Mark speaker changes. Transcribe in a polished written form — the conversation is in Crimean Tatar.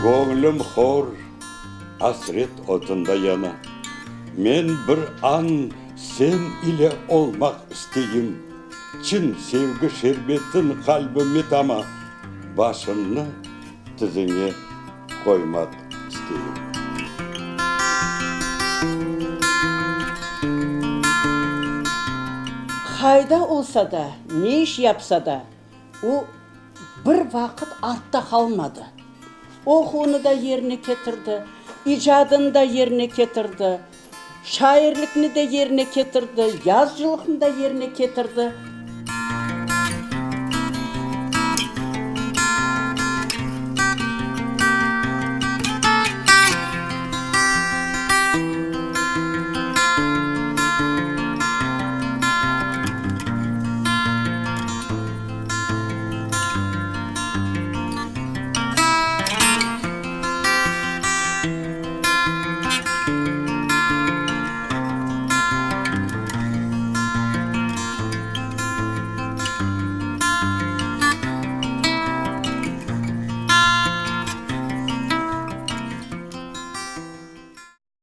Speaker 1: Göñlüm hor, asret otunda yana. Men bir an sen ile olmaq isteyim, Çın sevgi şerbetin qalbime tama, Başımnı tiziñe qoymaq isteyim.
Speaker 2: Qayda olsa da, ne iş yapsa da, o, bir vaqıt artta qalmadı. Oquvını da yerine ketirdi, icadını da yerine ketirdi, şairlikni de yerine ketirdi, yazıcılıqnı da yerine ketirdi.